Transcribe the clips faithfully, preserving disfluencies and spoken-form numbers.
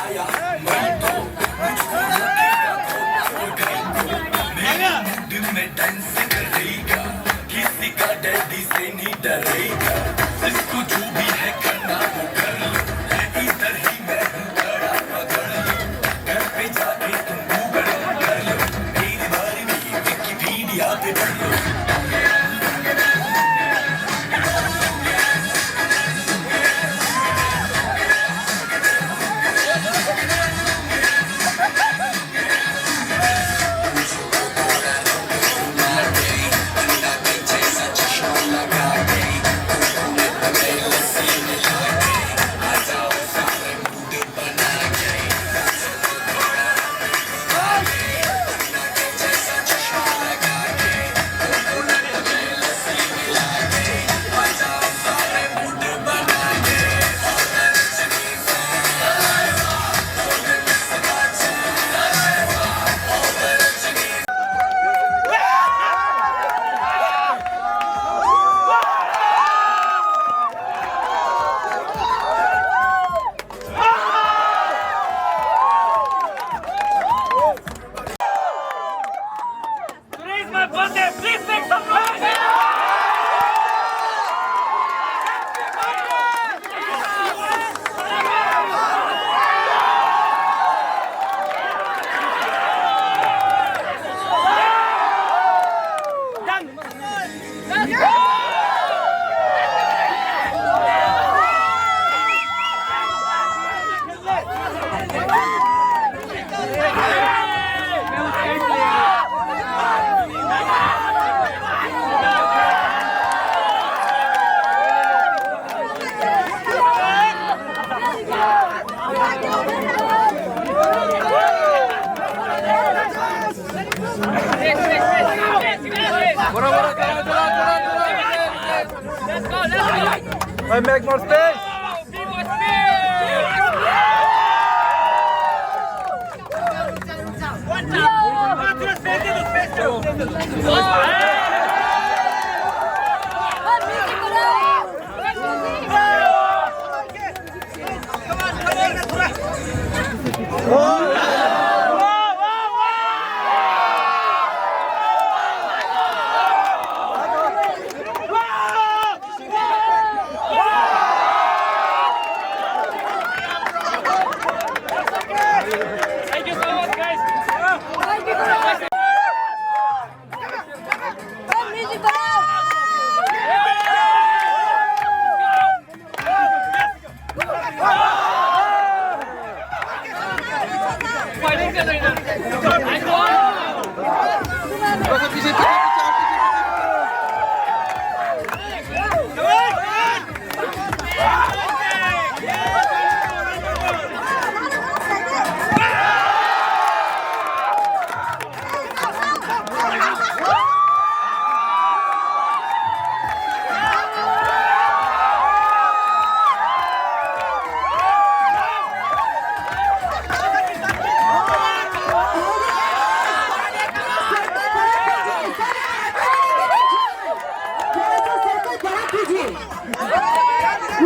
आया मैं तो मुझको लगेगा तो और कहीं को मेरे मूड में डांस करेगा, किसी का डैडी से नहीं डरेगा, इसको जो भी है करना वो कर लो, इधर ही मैं हूँ खड़ा पकड़ लो, घर पे जाके तुम गूगल कर लो, मेरे बारे में विकिपीडिया पे पढ़ लो। Today is my birthday. Please make some noise. Hey, make more space. Thank you so much, guys.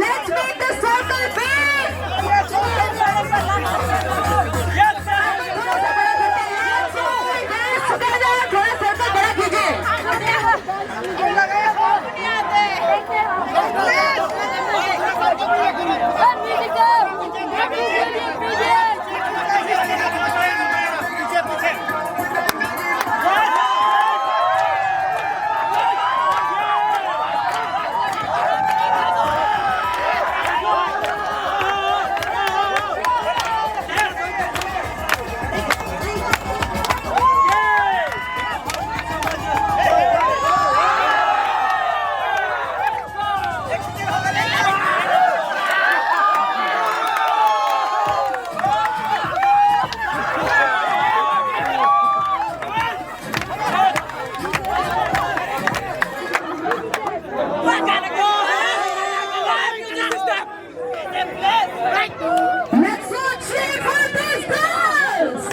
Let's make the circle big! थोड़ा सा बड़ा करते हैं। Let's together, थोड़ा circle बड़ा कीजिए। Let's all cheer for these girls!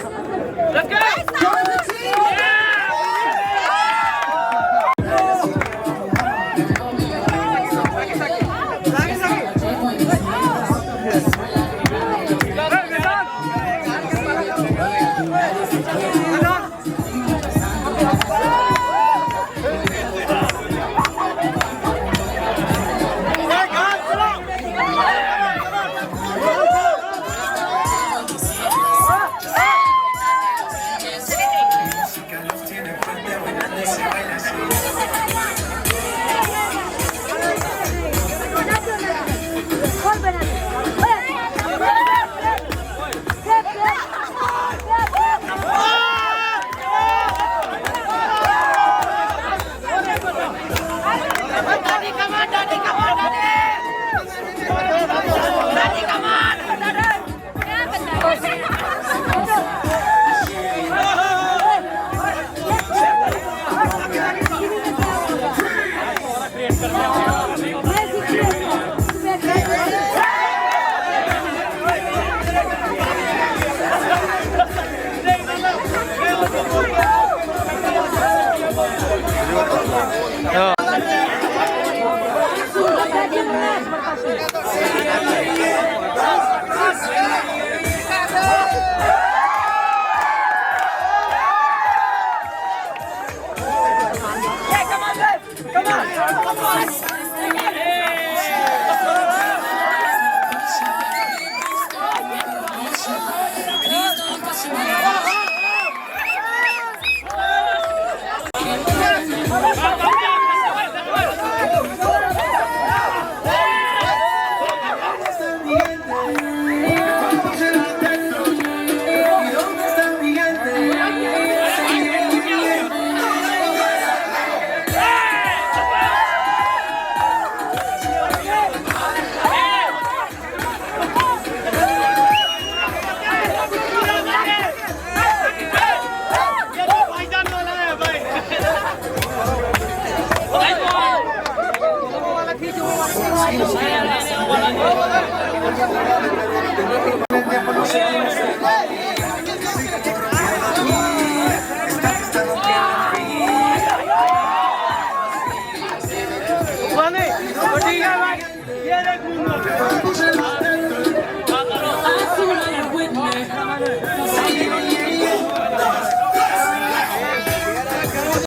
Let's go! For the team!